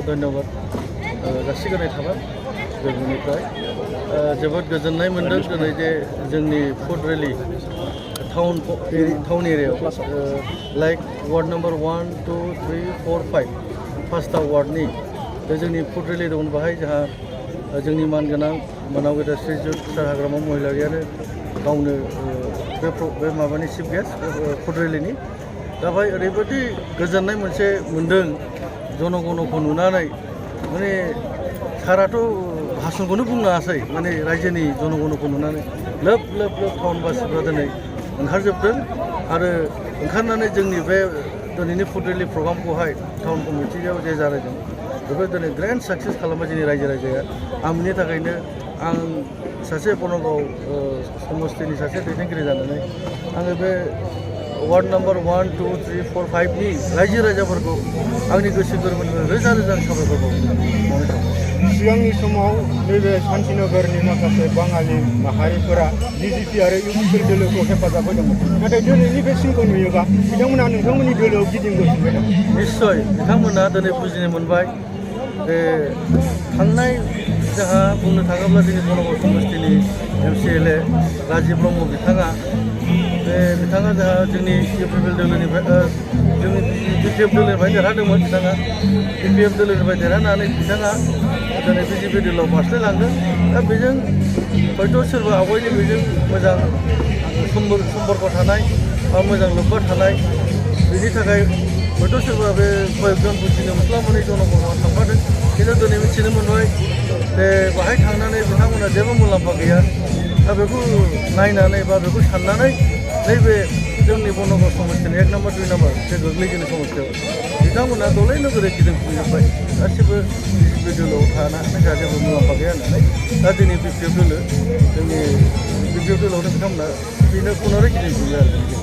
धन्यबाद जासिगोरनाय थाबाय गोरबोनिफ्राय जोबोद गोजोननाय मोनदों दिनै जे जोंनि फुड रेलि टाउन एरियायाव लाइक वार्ड नम्बर 1, 2, 3, 4, 5 पाँचटा वार्डनि जोंनि फुड रेलि दं बाहाय जोंहा जोंनि मानगोनां मानाव गेदेर श्रीजुत सार हाग्रामा महिलारियानो गावनो बे माबानि चिफ गेस्ट फुड रेलिनि दा बाहाय ओरैबायदि गोजोननाय मोनसे मोनदों जनगणखौ नुनानै माने साराथ' भाषणखौनो बुंनो हायासै माने रायजोनि जनगणखौ नुनानै लोब लोब लोब टाउनबासिफ्रा दिनै ओंखारजोबदों आरो ओंखारनानै जोंनि बे दिनैनि फुड रेलि प्रग्रामखौहाय टाउन कमिटियाव जे जागायदों बेखौ दिनै ग्रेन्ड साक्सेस खालामबाय जोंनि रायजो राजाया आं बिनि थाखायनो आं सासे बनगाव समस्तिनि सासे दैदेनगिरि जानानै आङो बे वार्ड नम्बर 1, 2, 3, 4, 5 नि रायजो राजाफोरखौ आंनि गोसो गोरबोनिफ्राय रोजा रोजा साबायखर बावो। सिगांनि समाव नैबे शान्तिनगरनि माखासे बाङालि माहारिफोरा बिजेपि आरो इउपिपिएल दोलोखौ हेफाजाब होदोंमोन नाथाय दिनैनि बे सिनखौ नुयोबा बिथांमोना नोंथांमोननि दोलोआव गिदिंबोफिनबाय दं। निश्चय बिथांमोना दिनै बुजिनो मोनबाय बे थांनाय जोंहा बुंनो थाङोब्ला जोंनि बनगाव समस्तिनि MCLA राजिब ब्रह्म बिथाङा जोंहा जोंनि इउपिपिएल दोलोनिफ्राय जोंनि BPF दोलोनिफ्राय देरहादोंमोन बिथाङा BPF दोलोनिफ्राय देरहानानै बिथाङा दिनै BJP दोलोआव बारस्लायलांदों दा बेजों हयथ' सोरबा आवगायनि बेजों मोजां सम्पर्क थानाय बा मोजां लोब्बा थानाय बिनि थाखाय हयथ' सोरबा बे कयेकजन बुजिनो मोनस्लाबनानै जनगणआ थांफादों खिन्थु दिनै मिथिनो मोनबाय जे बाहाय थांनानै बिथांमोना जेबो मुलाम्फा गैया दा बेखौ नायनानै बा बेखौ साननानै नैबे जोंनि बनगाव समस्तिनि 1 नम्बर 2 नम्बर बे गोग्लैजेननाय समस्तियाव बिथांमोना दलै नोगोरै गिदिंफिनजोब्बाय गासिबो BJP दोलोआव थानानै जोंहा जेबो मुलाम्फा गैया होननानै दा जोंनि BPF दोलो जोंनि BPF दोलोआवनो बिथांमोना बेनो पुनराय गिदिंफिनबाय आरो